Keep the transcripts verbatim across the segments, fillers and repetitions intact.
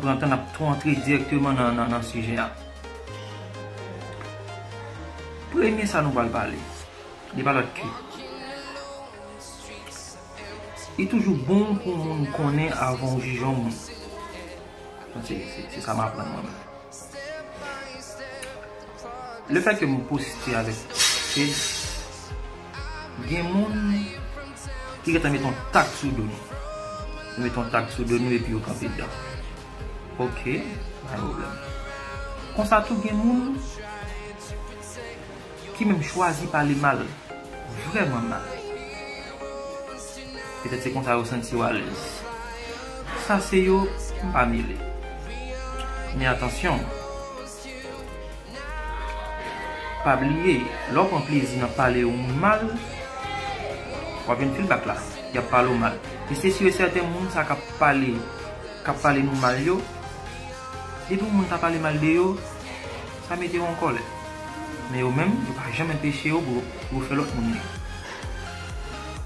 pran tan, n ap tou antre dirèkteman nan, nan, nan sijè a. Premye sa nou pral pale, li pa lòt ke, li toujou bon pou moun konnen avan w jije yon moun. Se, se, se sa m aprann mwen menm. Lefètke m poste avèk Fed, gen moun ki gentan met yon tag sou do nou. Yo met yon tag sou do nou epi yo kanpe dedan. Ok, pa gen pwoblèm. Konsa tou gen moun ki menm chwazi pale mal. Vrèman mal. Petèt se konsa yo santi yo alèz. Sa se yo, m pa mele. Men atansyon, pa bliye, lè w pran plezi nan pale yon moun mal, w ap jwenn feedback la, y ap pale w mal. E se si e sèten moun sa k ap pale, k ap pale nou mal yo, depi yon moun ta pale mal de yo, sa mete yo an kòlè. Men yo menm, yo pa janm enpeche yo pou, pou yo fè lòt moun byen.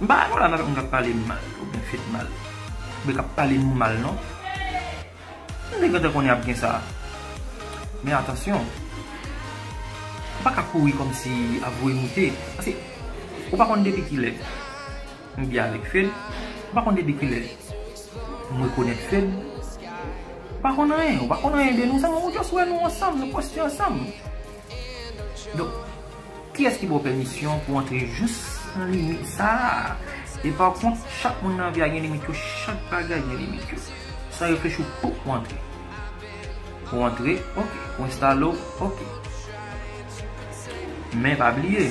M pa konn la avèk moun k ap pale m mal, oubyen Fed mal, oubyen k ap pale nou mal, non. M te gentan konnen ap gen sa. Men atansyon, ou pa ka kouri kòmsi ap voye moute. Paske ou pa konn depi kilè m byen avèk Fed, ou pa konn depi kilè m rekonèt Fed. Ou pa konn anyen, ou pa konn anyen de nou, sèlman ou just wè nou ansanm, nou poste ansanm. Donk, kiyès ki ba w pèmisyon pou w antre jous nan limit sa a? E pa kont, chak moun nan vi a gen limit yo, chak bagay gen limit yo. San reflechi, w pop, ou antre. Ou antre, ok. Ou enstale w, ok. Men pa bliye,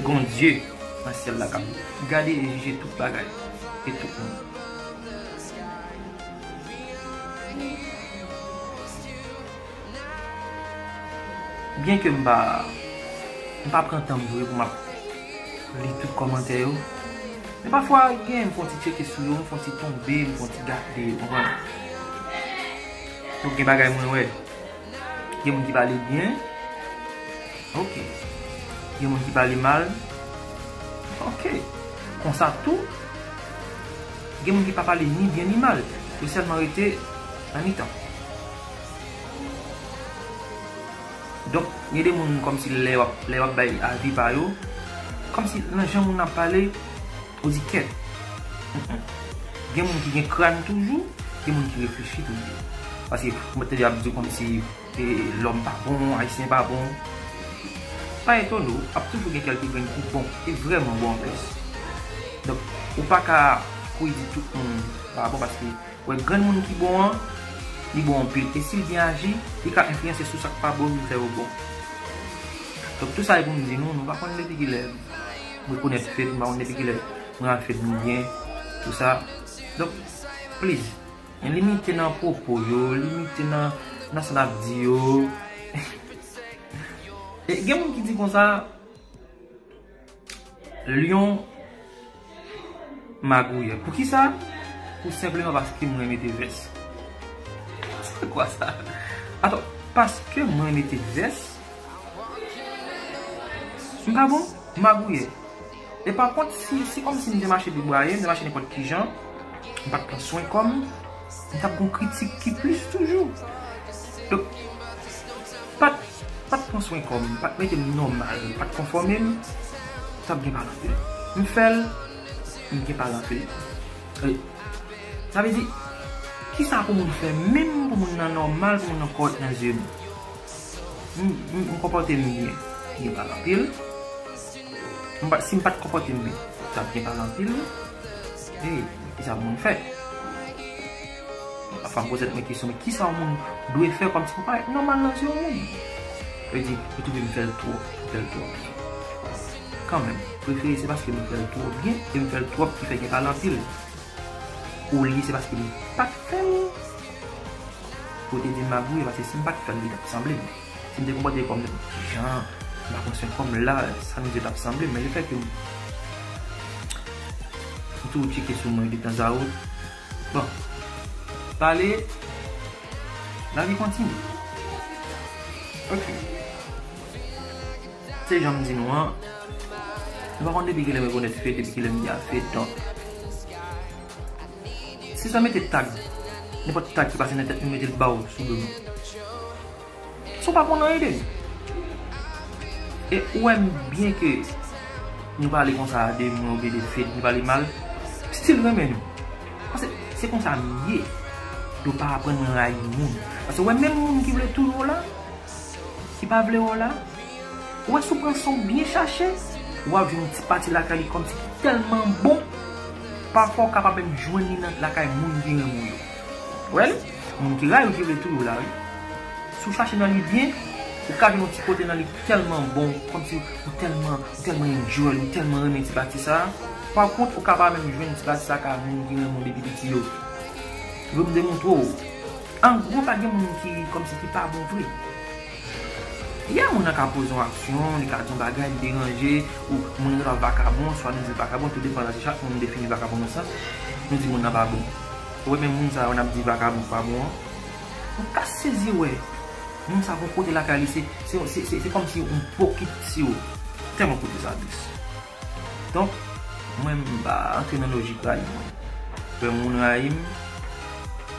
gon Dye nan syèl la k ap gade e jije tout bagay e tout moun. Byenke m pa, m pa pran tan m vre pou m ap li tout kòmantè yo, men pafwa, gen, m fè yon ti tcheke sou yo, m fè yon ti tonbe, m fè yon ti gade, ou konprann? Donk, gen bagay mwen wè. Gen moun ki pale byen. Ok. Gen moun ki pale mal. Ok. Konsa tou, gen moun ki pa pale ni byen ni mal. Yo sèlman rete nan mitan. Donk, gen de moun kòmsi lè w ap, lè w ap bay avi pa yo, kòmsi nan jan moun nan ap pale, ou di kèt. Mm, mm. Gen moun ki gen kràn toujou, gen moun ki reflechi toujou. Paske mwen tande y ap di w kòmsi, e, lòm pa bon, ayisyen pa bon. Pa etone w, ap toujou gen kèlke grenn ki bon, e vrèman bon anplis. Donk, ou pa ka kouri di tout moun pa bon, paske wè grenn moun ki bon an, li bon anpil. E si l byen aji, li ka enfliyanse sou sa k pa bon, vin fè yo bon. Donk, tou sa e pou m di nou, nou pa konn depi kilè m rekonèt Fed, nou pa konn depi kilè mwen ak Fed nou byen, tou sa. Donk, please, limite nan pwopo yo, limite nan, nan sa n ap di yo. E gen moun ki di konsa, Lyon magouyè. Poukisa? Tou senpleman paske mwen mete vès. Se kwa sa? Ato, paske mwen mete vès, m pa bon, magouyè. E pa kont, si, si kòmsi m te mache debwaye, m te mache nenpòt ki jan, m pa t pran swen kò m, m t ap gon kritik ki plis toujou. Donk, pa t, pa t pran swen kò m, pa t mete m nòmal, pa t konfòme m, t ap gen pale anpil. M fè l, m gen pale anpil. E, sa vle di, kisa pou moun fè menm pou moun nan nòmal, pou moun nan kòrèk nan zye m? M, m, m konpòte m byen, m gen pale anpil. M pa, si m pa t konpòte m byen, t ap gen pale anpil wi. Ey, kisa pou moun fè? Pafwa m poze tèt mwen kesyon, men kisa yon moun dwe fè kòmsi pou parèt nòmal nan zye yon moun? Yo di, yo twouve m fè l twòp, m fè l twòp byen. Kanmenm, prefere se paske m fè l twòp byen e m fè l twòp ki fè gen pale anpil. Olye se paske m pa t fè l pou yo te di m magouyè, paske si m pa t fè l, li t ap sanble m. Si m te konpòte kò m nenpòt ki jan, m pa pran swen kò m la, sa nou di t ap sanble m. Men lefètke m toujou tcheke sou mwen detanzawot. Bon, pale, lavi kontinye. Ok. Se jan m di nou an, nou pa konn depi kilè m rekonèt Fed, depi kilè m di a Fed, donk. Si sa mete tag Nenpòt tag ki pase nan tèt nou, mete l ba w sou do nou. San w pa konn anyen de li. E ou wè m byen ke nou pale konsa de mwen oubyen de Fed, nou pale mal, still renmen nou. Paske se konsa m ye. Yo pa aprann mwen rayi moun. Paske ou wè menm moun ki vle toujou la, ki pa vle wè w la, ou wè si w pran san w byen chache, w ap jwenn yon ti pati lakay li kòmsi ki tèlman bon, pafwa w kapab menm jwenn li nan lakay moun ki renmen w yo. Ou wè li? Moun ki rayi w ki vle touye w la, wi. Si w chache nan li byen, ou ka jwenn yon ti kote nan li ki tèlman bon, kòmsi ou tèlman, ou tèlman enjoy, ou tèlman renmen ti pati sa a. Pa kont, ou kapab menm jwenn ti pati sa a ka moun ki renmen w depi piti yo. Vle m demontre w. An gwo, pa gen moun ki kòmsi ki pa bon vre. Ya, moun nan ka poze yon aksyon, li ka di yon bagay, li deranje, ou moun nan ka vakabon, swa nou di l vakabon, tou depan nan se chak moun defini vakabon nan sans, nou di moun nan pa bon. Ou wè menm moun sa yo n ap di vakabon, pa bon an. Ou ka sezi wè, moun sa gon kote lakay li, se, se, se, se, se kòmsi yon pokit si yo. Tèlman kote sa dous. Donk, mwen, m pa antre nan lojik rayi moun. Lè moun rayi m,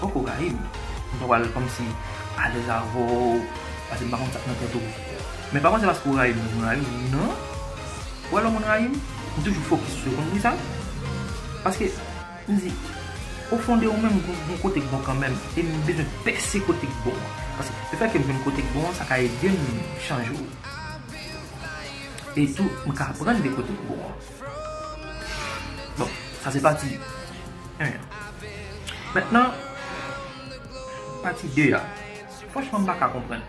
poko rayi m. M pa pral kòmsi alèz avè w, paske m pa konn sa k nan tèt ou. Men pa panse paske w rayi m, moun rayi w, non. Ou wè lè moun rayi m, m toujou fokis sou yo. Konn poukisa? Paske, m di, ofon de ou menm, gon, gon kote k bon kanmenm, e m bezwen pèse kote k bon an. Paske, lefètke m jwenn kote k bon an, sa ka ede m chanje w. E tou, m ka aprann de kote k bon an. Bon, sa se pati en an. Mentnan, pati de a. Franchman, m pa ka konprann.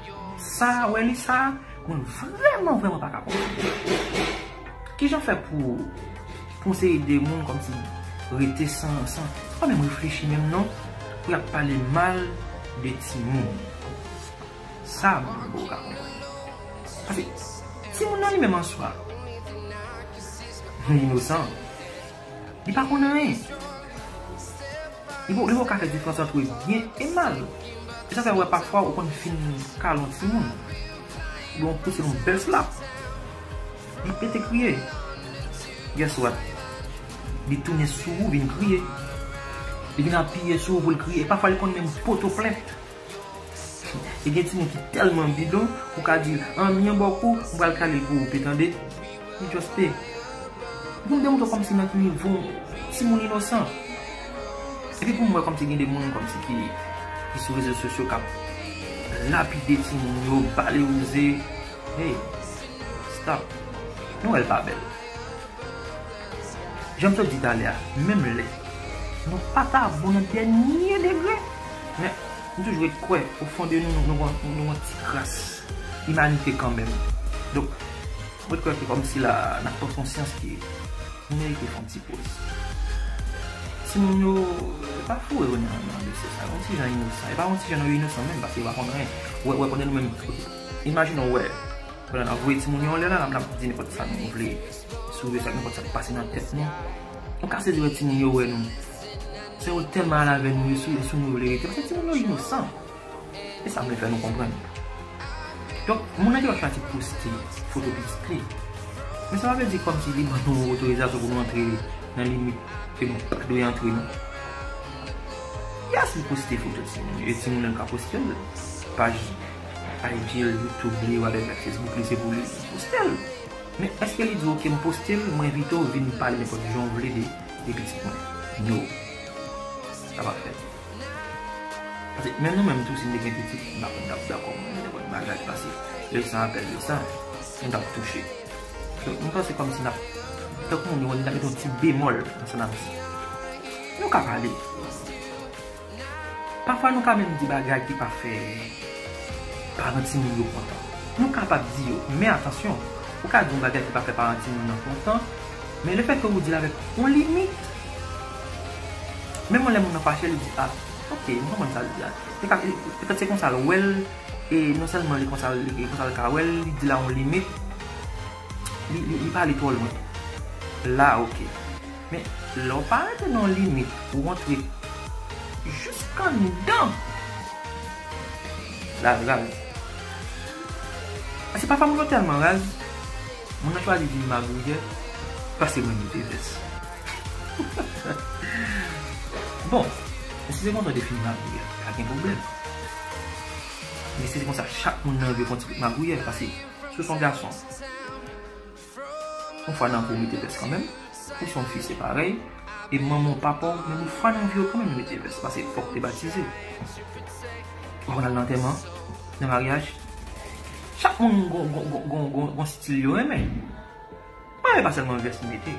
Sa, wè li sa, mwen vrèman, vrèman pa ka konprann. Kijan fè pou, pou yon seri de moun kòmsi rete san, san, san pa menm reflechi menm non, pou y ap pale mal de timoun. Sa, mwen, m poko ka konprann. Paske, timoun nan li menm an swa, li inosan. Li pa konn anyen. Li poko, li poko ka fè diferans antre byen e mal. E sa fè w wè pafwa ou konn fin kale yon timoun. Oubyen w pouse l yon bèl slap. Li pete kriye. Guess what? Li tounen sou ou vin kriye. Li vin apiye sou ou pou l kriye. E pafwa li konn menm pote w plent. E gen timoun ki tèlman bidon, ou ka di l, "Anmyen bòk ou, m pral kale l pou ou pe, tande." Li just pe. Pou m demontre w kòmsi nan ki nivo timoun inosan. Epi pou m wè kòmsi gen de moun kòmsi ki, ki sou rezo sosyo k ap lapide timoun yo, ba li wouze. Hey, stop. Nou wè l pa bèl. Jan m sot di talè a, menm lè nou pa ta bon nan dènye degre, men m toujou ret kwè, ofon de nou, nou, nou, nou, nou gon ti kras imanite kanmenm. Donk, mwen ret kwè ke kòmsi la, n ap pran konsyans ke nou merite fè yon ti poz. Timoun yo, pa foure yo nan, nan dosye sa. Yon ti jan inosan. E pa yon ti jan non, yo inosan menm, paske yo pa konn anyen. Wè, wè, konnen nou menm, ok. Imajine w wè, pandan n ap voye timoun yo anlè la, n ap di nenpòt sa nou vle. Si w vle sa, nenpòt sa k pase nan tèt nou. Nou ka sezi wè timoun yo wè nou. Sa yo tèlman al avè nou, yo sou, yo sou nou vle rete. Paske timoun yo inosan. E sa m vle fè nou konprann. Donk, moun nan gen dwa chwazi poste foto pitit li. Men sa pa vle di kòmsi li ban nou otorizasyon pou nou antre nan limit ke nou pa dwe antre, non. Yes, li poste foto timoun yo. E timoun nan ka poste l. Paj I G l, YouTube li, whatever, Facebook li, se pou li poste l. Men èske li di, "Ok, m poste l, mwen envite w vin pale nenpòt jan w vle de, de pitit mwen"? No. Sa pa fèt. Paske menm nou menm tou, si n te gen pitit, m pa konn n t ap dakò mwen nenpòt bagay, paske le sang appelle le sang, nou t ap touche. Donk, m panse kòmsi n ap, tankou moun yo, n ap mete yon ti bemòl nan sa n ap di. Nou ka pale. Pafwa nou ka menm di bagay ki pa fè paran timoun yo kontan. Nou kapab di yo, men atansyon, ou ka di yon bagay ki pa fè paran timoun nan kontan, men lefètke ou di l avèk yon limit, menm lè moun nan fache, li di, "Ah, ok, m konprann sa l di a." Petèt se konsa l wè l, e non sèlman li konsa, li konsa l ka wè l, li di l a yon limit, li, li, li pa ale twò lwen. La, ok. Men, lè w pa rete nan yon limit, ou rantre jiskanndan, la raz. Paske pafwa moun yo tèlman raz, moun nan chwazi vin magouyè, pase mwen mete vès. Bon, Men si se konsa w te fin magouyè, pa gen pwoblèm. Men si se konsa, chak moun nan anvi yo fè yon ti bout magouyè, paske si w se yon gason, yon fwa nan anvi w mete vès kanmenm, ou se yon fi, se parèy, e manman w, papa w, menm yon fwa nan anvi yo kanmenm mete vès, paske fòk te batize. Ou konn al nan antèman, nan maryaj, chak moun gon, gon, gon, gon, gon, gon stil yo renmen. Mwen pa sèlman vès m mete.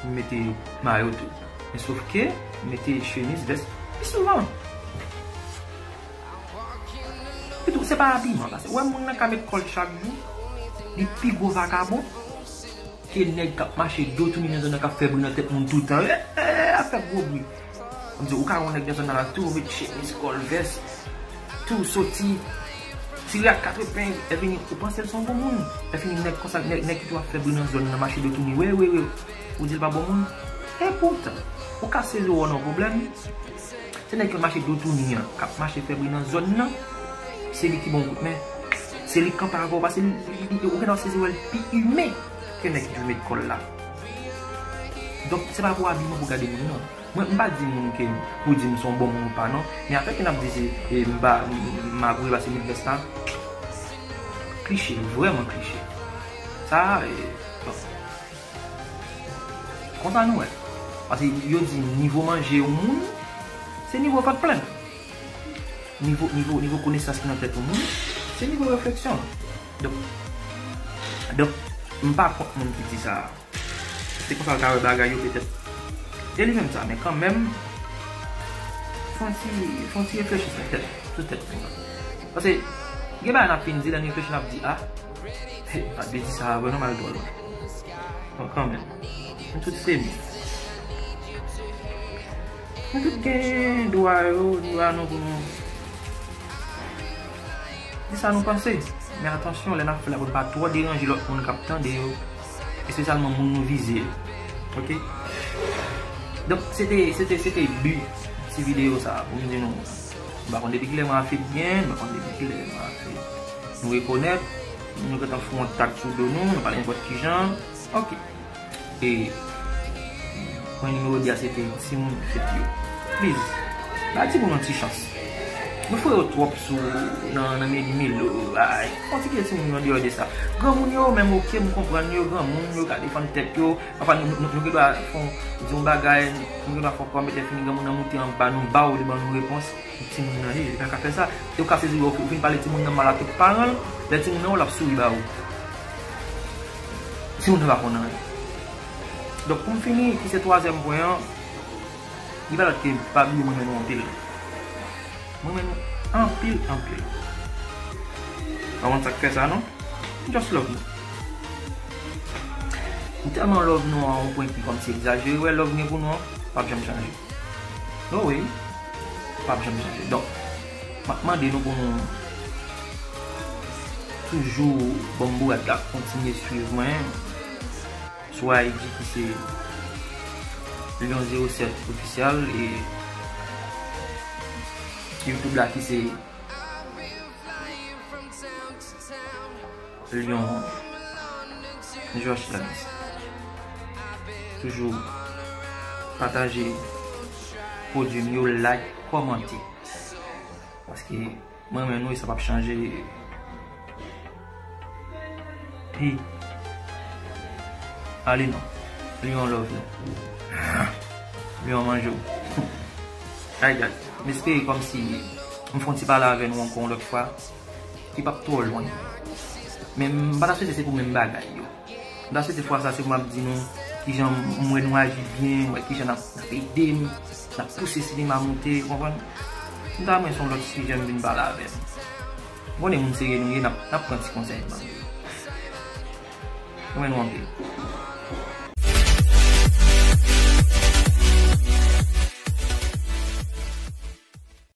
M mete mayo tou. Men sof ke m mete chemiz, vès pi souvan. Epitou, se pa abiman, paske ou wè moun nan ka met kòl chak jou, li pi gwo vakabon ke nèg k ap mache do touni nan zòn nan k ap fè bri nan tèt moun toutan. Eh, eh, ap fè gwo bri. Kòmsi ou ka wè yon nèg nan zòn nan la tou, met chemiz, kòl, vès, tou soti, tire ak katrepen, lè vini, ou panse l se yon bon moun. Lè fini, nèg konsa, nèg, nèg ki tou ap fè bri nan zòn nan, mache do touni, wi, wi, wi. Ou di l pa bon moun. Epoutan, ou ka sezi w nan pwoblèm. Se nèg ki mache do touni an, k ap mache fè bri nan zòn nan, se li ki bon kout men. Se li k kanpe avè w, paske li, li, li, ou gentan sezi wè l pi imen ke nèg ki met kòl la. Donk, se pa pou abiman pou gade moun nan. Mwen, m pa di moun ke pou di m se yon bon moun ou pa non. Men afè ke n ap di se, e, m pa, m, m magouyè paske m met vès la, klise, vrèman klise. Sa, e, bon. Konsa nou wè. Paske yo di nivo manje yon moun, se nivo vant plen. Nivo, nivo, nivo konesans ki nan tèt yon moun, se nivo refleksyon l. Donk, donk, m pa kont moun ki di sa. Se konsa l ka wè bagay yo petèt. E li menm sa, men kanmenm, fè yon ti, fè yon ti reflechi sou tèt, sou tèt nou. Paske, gen bagay n ap fin di, lè n reflechi, n ap di, a, he, m pa t vle di sa a vre non, m al twò lwen. Bon, kanmenm, nou tout se moun. Nou tout gen dwa yo, dwa nou pou nou di sa nou panse. Men atansyon, lè n ap fè l la, pou n pa twò deranje lòt moun k ap tande yo, espesyalman moun nou vize yo. Oke? Donk, se te, se te, se te bi ti videyo sa a, pou m di nou, m pa konn depi kilè mwen a fè byen, m pa konn depi kilè mwen a fè nou rekonèt, nou gentan fè yon tak sou do nou, nou pale nenpòt kijan. Oke. E mwen nimewo de a se te timoun fèt yo. Please, ba timoun yon ti chans. Nou foure yo twòp sou nan, nan meli melo. Ay, fè yon ti kite timoun yo andeyò de sa. Granmoun yo menm, oke, m konprann yo, granmoun yo ka defann tèt yo. Anfen, nou, nou, nou gen dwa fè yon, di yon bagay, nou gen dwa fè yon kòmantè, fini granmoun nan moute anba nou, ba w, li ban nou repons. Timoun nan ye, li pa ka fè sa. E ou ka sezi wè ou fin pale timoun nan mal a tout paran l, lè timoun nan wè l ap souri ba ou. Timoun nan pa konn anyen. Donk, pou m fini, ki se twazyèm pwen an, li pa lòt ke pa bliye mwen renmen nou anpil. Mwen renmen nou anpil, anpil. Pa konn sa k fè sa, non? M just love nou. M tèlman love nou a yon pwen ki kòmsi egzajere. Wè love m gen pou nou an, p ap janm chanje. No way. P ap janm chanje. Donk, m ap mande nou pou nou toujou ban m bourad la, kontinye swiv mwen sou I G ki se Lion zewo sèt Official e YouTube la ki se Lion Josh Ernest. Toujou pataje pwodui m yo, like, kòmante. Paske mwen renmen nou e sa p ap chanje. Pi. Ale non. Lion love nou. Lion manje w. Ay, guys. M espere kòmsi m fè yon ti pale avè nou ankò yon lòt fwa. Li p ap twò lwen. Men m pa ta swete se pou menm bagay yo. M ta swete fwa sa se pou m ap di nou kijan m wè nou aji byen, m wè kijan n ap, n ap ede m, n ap pouse sinema moute, ou konprann? M ta renmen se yon lòt sijè m vin pale avè nou. M konnen moun serye nou ye, n ap, n ap pran ti konsèy m ban nou yo. Mwen renmen nou anpil.